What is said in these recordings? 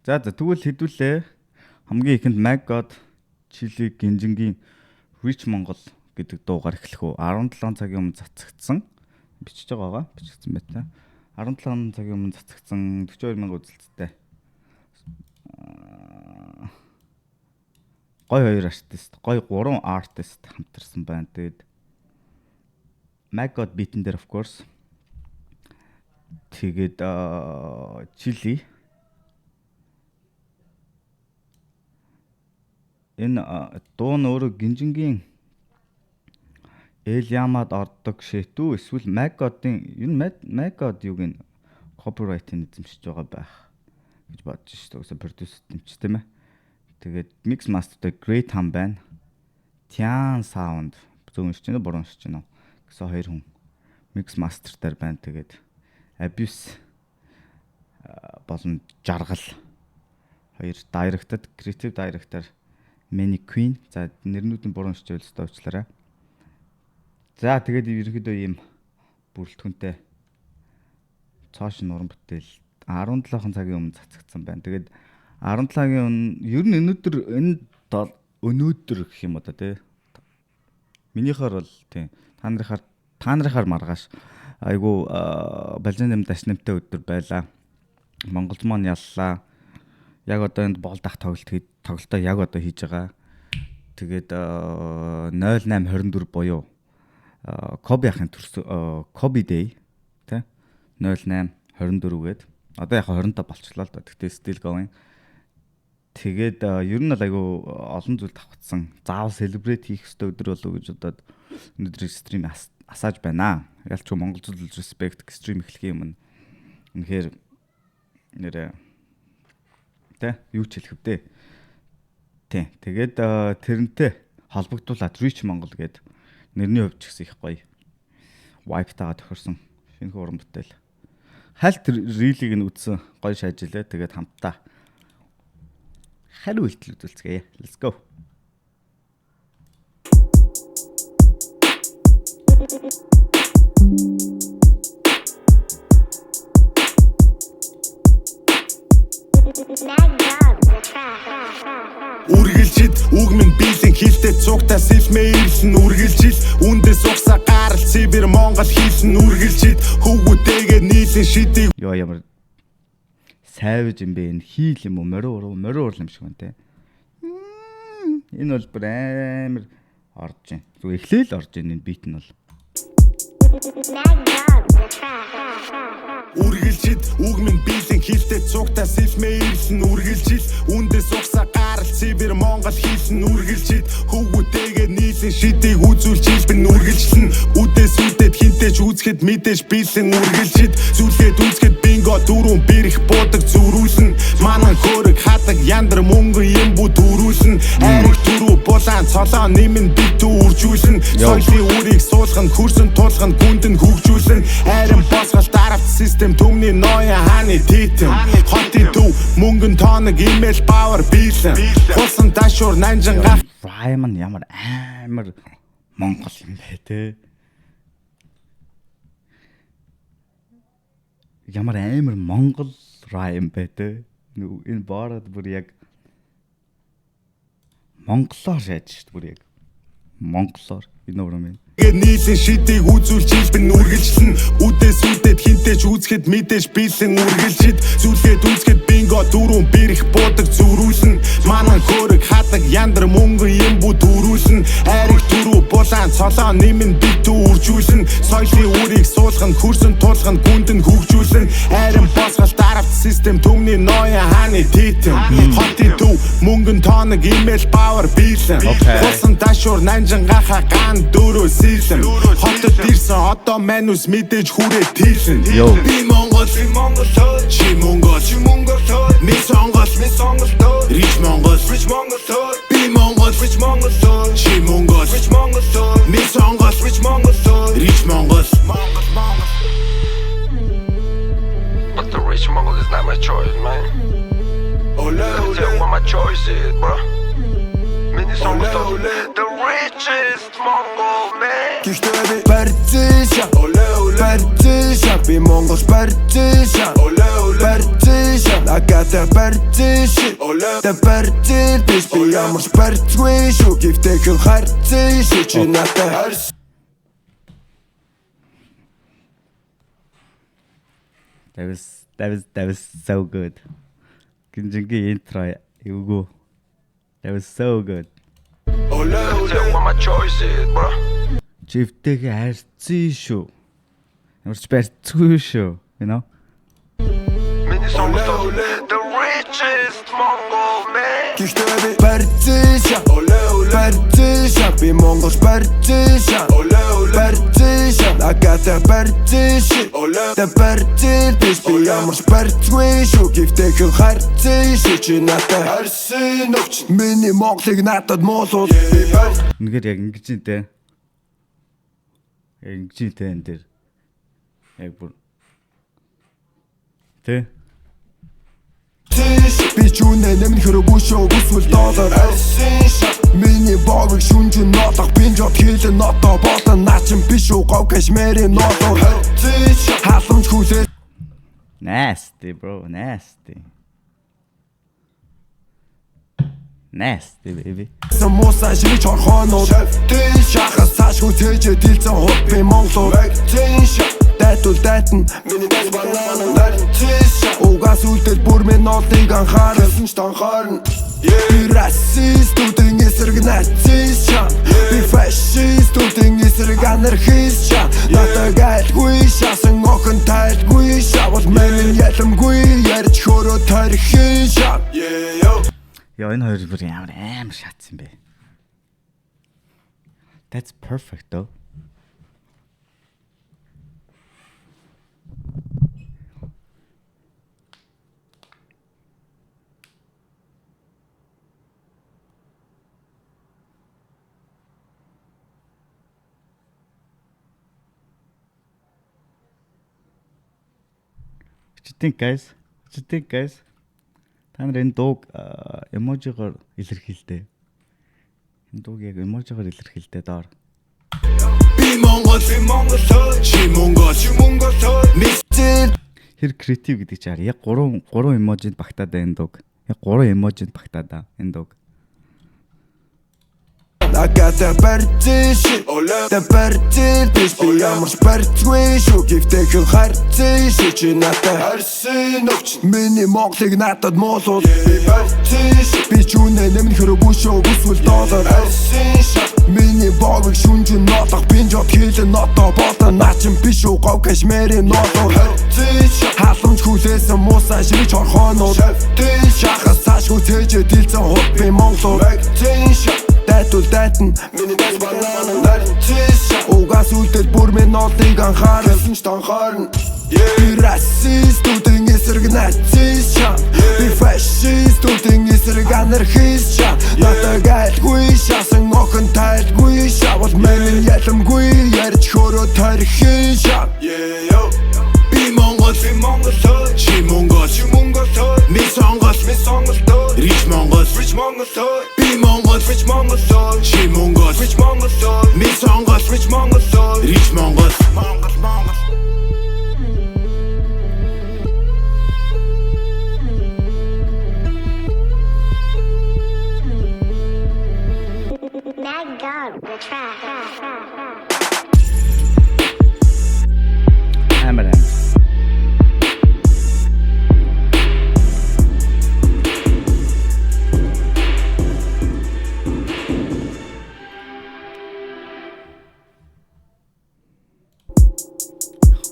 За за, тэгвэл хэдүүлээ хамгийн ихэнд Mag God Chili Гинжингийн Rich Монгол гэдэг дуугаар эхлэх үү. 17 цагийн өмнө цацагдсан. Бичиж байгаагаа бичигдсэн байт та. 17 цагийн өмнө цацагдсан 42 мянган үзэлттэй. Гой хоёр артист, гой гурван артист хамтарсан байна. Тэгээд Mag God beat-эн дээр, of course. Тэгээд Chili энэ дуу нь өөрөө Гинжингийн Эл Ямад ордог шэтүү эсвэл Mag God-ын, ер нь Mag God юуг нь copyright-ыг эзэмшиж байгаа байх гэж бодож шүү дээ. Үгүй продюсер юм ч тийм ээ. Тэгээд mix master-тай Great Ham байна. Tian Sound, зөв уншиж байна уу, буруу уншиж байна уу гэсэн хоёр хүн mix master дээр байна. Тэгээд Abuse болон Жаргал хоёр director, creative director Many Queen. За, нэрнүүдийн буруу уншиж байвал өстой уучлаарай. За, тэгээд ерөнхийдөө ийм бүрэлдэхүүнтэй цоо шинэ уран бүтээл 17 цагийн өмнө цацагдсан байна. Тэгээд 17-гийн өмнө ер нь өнөөдөр энэ өнөөдөр гэх юм уу да, тий. Минийхоор бол тий. Та нарынхаар маргааш айгу балжин нэм даш нэмтэй өдөр байлаа. Монголд маань яллаа. Яг одоо энд бол дах тоглолт, тоглолтоо яг одоо хийж байгаа. Тэгээд 0824 буюу Коби ахын төрс Коби Day тий 08 24 гээд одоо яг 25 болчлоо л доо. Тэгтээ still going. Тэгээд ер нь бол айгу олон зүйл давхцсан. Заавал celebrate хийх ёстой өдөр болов уу гэж бодоод өнөөдрийн stream асааж байна. Ялч Монгол зүйл respect stream эхлэх юм. Үнэхээр нэрэ тэ юу ч хэлэх вдэ. Тий. Тэгээд тэрнтэй холбогдуулаад Rich Монгол гээд нэрний хувьд ч гэсэн их гоё vibe-тайгаа тохирсон шинэхэн уран бүтээл. Хальт reel-ийг нь үзсэн, гоё шааж илээ. Тэгээд хамтдаа хариу үйлдэл үзүүлцгээе. Let's go. Үргэлжид үг минь биелэн хилтэй цугтаа сэлмээ ирлэн үргэлжил үндэс угсаа гарал Сибир Монгол хийлэн үргэлжид хөвгүүтэйгээ нийлэн шидийг. Йоо, ямар savage юм бэ, энэ хийл юм уу, морин уруу, морин урал юм шиг байна те. Энэ бол бүр амар орж байна. Зүг эхлээл орж байна энэ beat нь бол. Үргэлжид үг минь биелэн хилтэй цугтаа сэлмээ ирлэн үргэлжил үндэс угсаа гарал Сибир Монгол хийлэн үргэлжид хөвгүүтэйгээ нийлэн шидийг үзүүлж хэлбэн үргэлжлэн үдээс үдэд хинтээж үзэхэд мэдээж биелэн үргэлжид зүлгээд үзэхэд бинго дөрөв бэрх буудаг зүрүүлэн манан хөөрөг хадаг яндар мөнгөн юм бүү төрүүлэн айраг түрүү булаан цолоо нэмэн битүү үржүүлэн соёлын үрийг суулган хөрсөн тулган гүнд нь хөгжүүлэн айран босгол даравт систем түмний ноён хааны титэн хотын төв мөнгөн тооног имэйл power биелэн хулсан дашуур нанжин гах. Rhyme нь ямар амар Монгол юм бэ те. Ямар амар Монгол rhyme бэ те. Энэ баарад бүр яг монголоор шааж шít, бүр яг монголоор энэ урам юм. Нийлэн шидийг үзүүлж хэлбэн үргэлжлэн үдээс үдэд хинтээж үзэхэд мэдээж биелэн үргэлжид зүлгээд үзэхэд бинго дөрөв бэрх буудаг зүрүүлэн манан хөөрөг хадаг яндар мөнгөн юм бүү төрүүлэн айраг түрүү булаан цолоо нэмэн битүү үржүүлэн соёлын үрийг суулган хөрсөн тулган гүнд нь хөгжүүлэн айран босгол даравт систем түмний ноён хааны титэн хотын төв мөнгөн тооног имэйл power биелэн хулсан дашуур нанжин гаха ган дөрөв сийлэн хотод ирсэн одоо манус мэдээж хүрээ тийлэн. Би Монгол, би Монгол, чи Монгол, чи Монгол, ми Сонгол, ми Сонгол, Rich Монгол, Rich Монгол, би Монгол, Rich Монгол, чи Монгол, Rich Монгол, ми Сонгол, Rich Монгол, Rich Монгол. Монгол, Монгол. But the rich Mongol is not my choice, man. Let me tell you what my choice is, bro. Миний сонголт the richest Mongol, man. Гэхдээ би барьцсан. Барьцсан. Би Монгол барьцсан. Барьцсан шат. I got that барьцсан shit. Тэ барьцсан биш, би ямар ч барьцгүй шүү. Гэхдээ хэн харьцсан шүү, чи надад харьсан. That was so good. Гинжингийн intro эвгүй. That was so good. Let me tell you what my choice is, bro. Чи эвтэйхэн харьцсан шүү. Ямар ч барьцгүй шүү. You know? Миний сонголт бол the richest Mongol, man. Гэхдээ би барьцсан шат. Барьцсан шат. Би Монгол барьцсан шат. Барьцсан шат. I got that барьцсан shit. Тэ барьцсан биш, би ямар ч барьцгүй шүү. Гэхдээ хэн харьцсан шүү, чи надад харьсан өвч. Миний Монголыг надад муулуул. Би барь Үнэхээр яг ингэж юм те. Яг ингэж юм те энэ дээр. Яг бүр. Тэ? Би ч үнэ нэмэн хөрөг шүү, бүсвэл доллар. Миний боовыг шүнжин ноолох, бинжот хийлэн ното болон наа чин биш үү гов кашмирийн ноолоор халамж хүлээ. Nasty, bro, nasty. Nasty, baby. Мууса ширч хорхоонууд шахас цаашгүй цээжээ дилцэн хот би Монголоор дайтул дайтан миний дайс банана. Угаас үлдэл бүр минь ноолыг анхаарал гэсэн ч тонхоорно. Би расистүүдийн эсрэг нацист шам. Би фашистүүдийн эсрэг анархист шам. Надад айлгүй шасан охин тайлгүй шавал мэн яламгүй ярьж хөрөө тархин шам. Яа, энэ хоёр бүр ямар амар шатсан бэ. That's perfect though. What you think, guys? What you think, guys? Та нар энэ дууг emoji гоор илэрхийлдэ. Энэ дууг яг emoji гоор илэрхийлдэ доор. Би Монгол, би Монгол, чи Монгол, чи Монгол. Хэр креатив гэдэг чи яг 3 emoji нд багтаад энэ дууг. Яг 3 emoji нд багтаад энэ дууг. I got that барьцсан shit. Тэ барьцсан биш, би ямар ч барьцгүй шүү. Гэхдээ хэн харьцсан шүү, чи надад харьсан өвч. Миний Монголыг надад муулуул. Би барьцсан шүү. Би ч үнэ нэмэн хөрөг шүү, бүсвэл доллар. Миний боовыг шүнжин ноолох, бинжот хийлэн ното болон наа чин биш үү гов кашмирийн ноолоор халамж хүлээсэн мууса ширч хорхоонууд шахас цаашгүй цээжээ дилцэн хот би Монголоор дайтул дайтан миний дайс банана. Угаас үлдэл бүр минь ноолыг анхаарал гэсэн ч тонхоорно. Би расистүүдийн эсрэг нацист шам. Би фашистүүдийн эсрэг анархист шам. Надад айлгүй шасан охин тайлгүй шавал мэн яламгүй ярьж хөрөө тархин шам. Би Монгол, би Монгол, чи Монгол, чи Монгол. Ми сонгол, ми сонголт, Rich Монгол, Rich Монгол. Би Монгол, Rich Монгол, чи Монгол, Rich Монгол. Ми сонгол, Rich Монгол, Rich Монгол. Монгол, Монгол. Mag God, the track. Амар амар.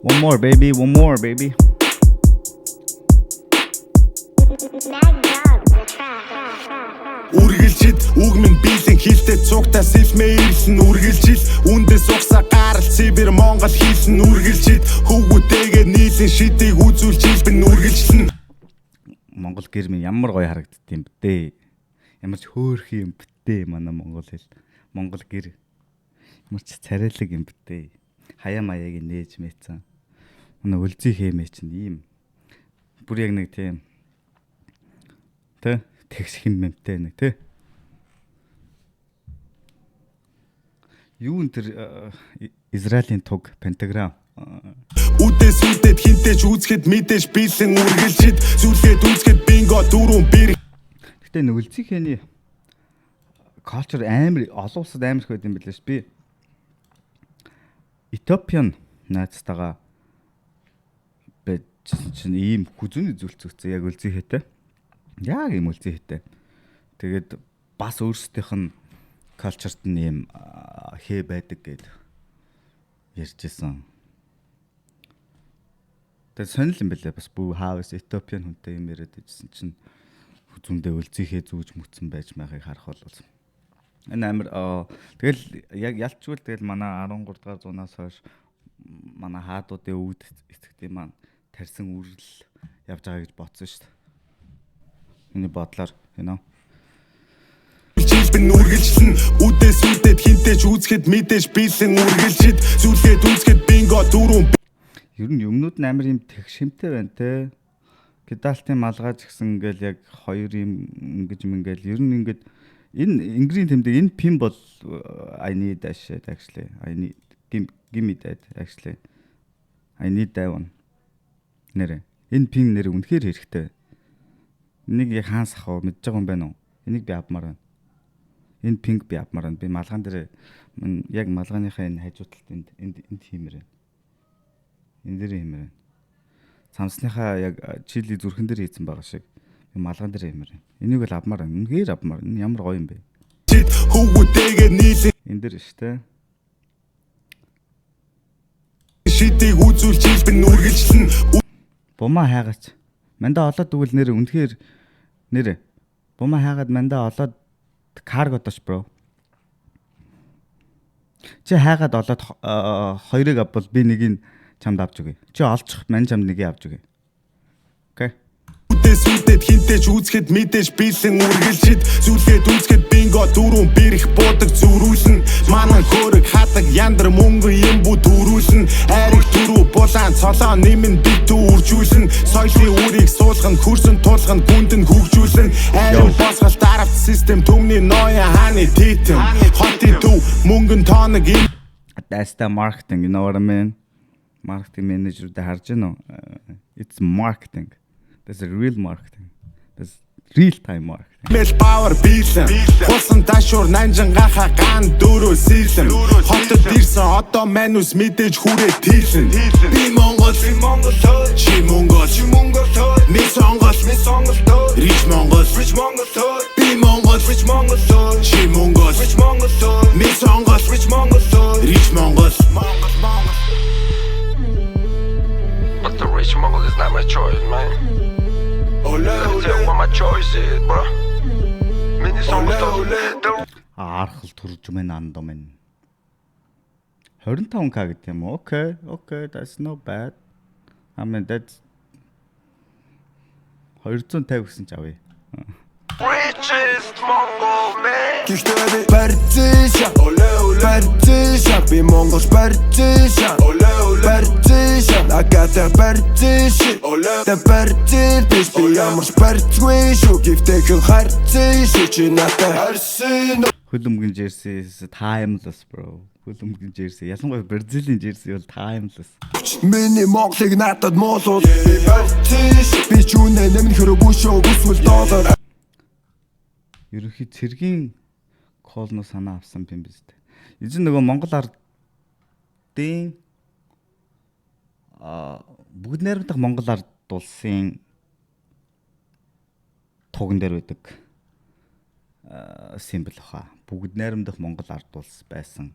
One more, baby, one more, baby. Mag God, the track. Үргэлжид үг минь биелэн хилтэй цугтаа сэлмээ ирлэн үргэлжил үндэ сугсаа гарал Сибир Монгол хийлэн үргэлжид хөвгүүтэйгээ нийлэн шидийг үзүүлж илбэн үргэлжлэн. Монгол гэр минь ямар гоё харагдд юм бэ? Ямар ч хөөрхөн юм бэ манай монгол хэл. Монгол гэр. Ямар ч царайлаг юм бэ? Хаяа маяаг нээж мэцэн. Манай өлзий хэмээ чинь ийм бүр яг нэг тийм тэ тэгс хэммэнтэй нэг тэ. Юу энэ тэр Израилийн туг пентаграм. Үдээс үдэд хинтэж үзэхэд мэдээж бэлэн үргэлжид зүлгээд үзэхэд бинго дөрөв бэр. Гэтэ нөлцийнхээний culture амар олон улсад амар их байд юм билээ ш. Би Ethiopian найзтайгаа байжсэн чинь ийм хүзүүний зүлцэгцэн яг өлзий хэтэй. Яг ийм өлзий хэтэй. Тэгээд бас өөрсдийнх нь culture-т нь ийм хээ байдаг гэд ярьжсэн. Тэгээд сонир юм бэлээ, бас бүр хаавс Ethiopian хүнтэй юм яриад ижсэн чинь хүзүүндээ өлзийхээ зүүж мүцэн байж байгааг харах бол энэ амар тэгэл яг ялчгүй. Тэгэл манай 13 дугаар зуунаас хойш манай хаадуудын өвд эцэгдийн маань тарьсан үрэл явж байгаа гэж бодсон шүү дээ. Миний бодлоор, you know. Жилбэн үргэлжлэн үдээс үдэд хинтэж үзэхэд мэдээж бэлэн үргэлжид зүлгээд үзэхэд бинго дөрөв. Ер нь юмнууд нь амар юм тэгшимтэй байна те. Кидалтын малгай ч гэсэн ингээл яг хоёр юм ингэж юм ингээл ер нь ингээд энэ энгэрийн тэмдэг, энэ pin бол I need that shit, actually. I need, give me that, actually. I need that one. Нэрэ. Энэ pin нэр үнэхээр хэрэгтэй. Энийг яг хаан сах вэ? Мэдж байгаа юм байна уу? Энийг би авмаар байна. Энэ pin-г би авмаар байна. Би малгаан дээр яг малгааныхаа энэ хажуу талд энд энд энд хиймээр байна. Энэ дээр хиймээр байна. Самсныхаа яг чили зүрхэн дээр хийцэн байгаа шиг би малгаан дээр хиймээр байна. Энийг л авмаар байна. Үнэхээр авмаар. Энэ ямар гоё юм бэ? Хөвгүүдээгээ нийлэн Энэ дээр шүү дээ. Шидийг үзүүлж жилбэн үргэлжлэн. Бумаа хайгаач. Мандаа олоод өгвөл нэр үнэхээр нэр бумаа хайгаад мандаа олоод карго доош, bro. Чи хайгаад олоод хоёрыг авбал би нэгийг чамд авч өгье. Чи олчих, мань чамд нэгийг авч өгье. Okay. Үдээс үдэд хинтэж үзэхэд мэдээж бэлэн үргэлжид зүлгээд үзэхэд бинго дөрөв бэрх буудаг зүрүүлэн. Манан хөөрөг хадаг яндар мөнгө юм бүү төрүүлэн. Айрыг түрүү булаан цолоо нэмэн битүү үржүүлэн. Соёлын үрийг суулган хөрсөн тулган гүнд нь хөгжүүлэн. Айрын босгол даравт систем түмний ноён хааны титэн хотын төв мөнгөн тооног юм. That's the marketing, you know what I mean? Marketing менежерүүд харж байна уу? It's marketing. That's a real marketing. That's real time marketing. Мэл power биелэн. Хулсан дашуур нанжин гаха ган дөрөө сийлэн. Хотод ирсэн одоо манус мэдээж хүрээ тийлэн. Би Монгол, би Монгол, чи Монгол, чи Монгол, ми Сонгол, ми Сонгол, Rich Монгол, Rich Монгол. Би Монгол, Rich Монгол, чи Монгол, Rich Монгол, ми Сонгол, Rich Монгол, Rich Монгол, Монгол, Монгол. But the rich Mongol is not my choice, man. Let me tell you what my choice is, bro. Миний сонголт бол the Архал төржмэн андомэн. 25K гэдэг юм уу? Okay, that's not bad. I mean, that's 250 гэсэн ч авъя. Richest Mongol, man. Гэхдээ би барьцсан, барьцсан. Би Монгол барьцсан, барьцсан. Агата барьцсан. Тэ барьцсан биш, би ямар ч барьцгүй шүү. Гifтэйхэн харцсан шүү, чи надад харсан. Хөлбөмбөгийн jersey is timeless, bro. Хөлбөмбөгийн jersey. Ялангуяа Бразилийн jersey бол timeless. Миний Монголыг надад муулуул. Би барьцсан шүү. Би ч үнэ нэмэн хөрөг шүү. Хүсвэл доллар. Ерөнхий цэргийн колно санаа авсан юм биз дээ. Эзэн нөгөө Монгол ардын бүгд найрамдах Монгол ард улсын туган дээр байдаг символ баха. Бүгд найрамдах Монгол ард улс байсан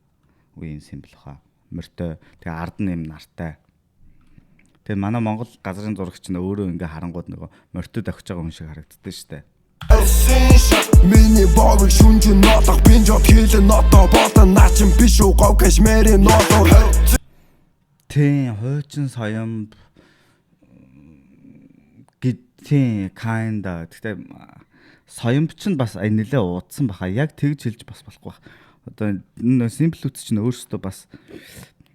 үеийн символ баха. Морьтой, тэгээ ард нь юм нартай. Тэгээ манай Монгол газрын зурагч нь өөрөө ингээ харангууд нөгөө морьтой давхиж байгаа хүн шиг харагддаг шүү дээ. Миний боовыг шүнжин ноолох. Бинжот хийлэн ното болон. Наа чин биш үү гов кашмирийн ноолоор. Тийм, хуучин соёмб гэд тийм kinda. Гэтэ соёмб ч нь бас ай нэлээ уудсан баха. Яг тэгж хэлж бас болохгүй бах. Одоо энэ симплүүц чинь өөрсдөө бас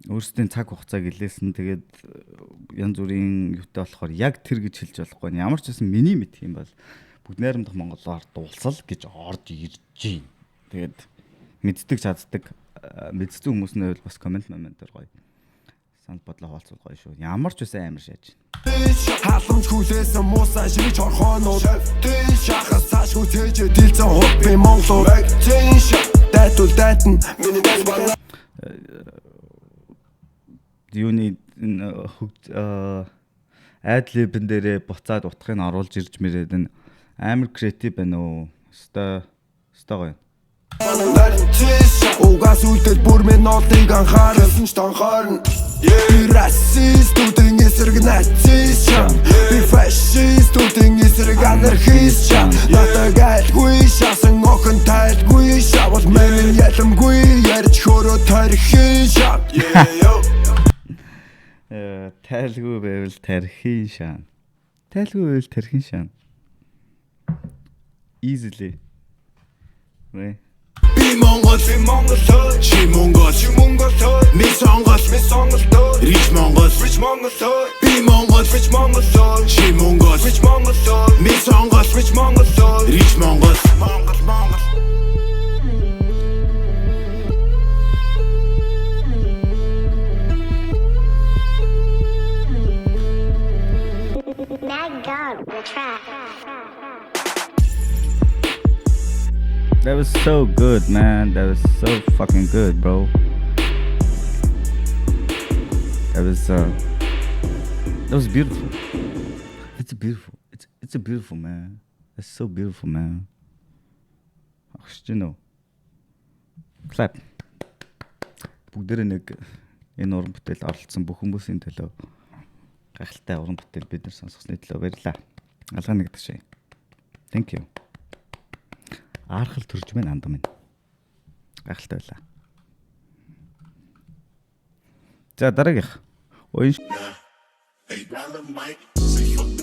өөрсдийн цаг хугацааг илээсэн. Тэгээд янз бүрийн юутай болохоор яг тэр гэж хэлж болохгүй. Ямар ч байсан миний мэдх юм бол бүгд найрамдах монголоор дуулсал гэж орж ирж байна. Тэгээд мэддэг чаддаг мэдсэн хүмүүс нь бас comment момент дээр гоё. Санал бодлоо хуваалцвал гоё шүү. Ямар ч үсэн амар шааж. Халамж хүлээсэн муусан ширэж хорхоонууд. Шахас цаашгүй цээжээ дийлцэн хот би Монголууд. Дайтул дайтан миний дайс байна. Юуны хөг ad-lib-эн дээрээ буцаад утгыг нь оруулж ирж мэрээд энэ амар креатив байна уу? Өстой өстой гоё. Угаас үлдэл бүр минь ноолыг анхаарсан ч тонхорно. Би расистүүдийн эсрэг нацист шам. Би фашистүүдийн эсрэг анархист шам. Надад айлгүй шасан охин тайлгүй шавал мэн яламгүй ярьж хөрөө тархин шам. Тайлгүй байвал тархин шам. Тайлгүй байвал тархин шам. Easily. Right. Би Монгол, би Монгол, чи Монгол, чи Монгол, ми Сонгол, ми Сонгол, Rich Монгол, Rich Монгол, би Монгол, Rich Монгол, чи Монгол, Rich Монгол, ми Сонгол, Rich Монгол, Rich Монгол, Монгол, Монгол. Mag Dog, the track. That was so good, man. That was so fucking good, bro. That was beautiful. It's beautiful. It's a beautiful, man. That's so beautiful, man. Агш чинь үү. Clap. Бүгдээрээ нэг энэ уран бүтээл оролцсон бүх хүмүүсийн төлөө гайхалтай уран бүтээл бид нар сонсгосны төлөө баярлалаа. Алгаа нэг ташаа. Thank you. Аархал төрж мэн анд минь. Гайхалтай байлаа. За дараагийнх. Оюун Hey, dollar Mike.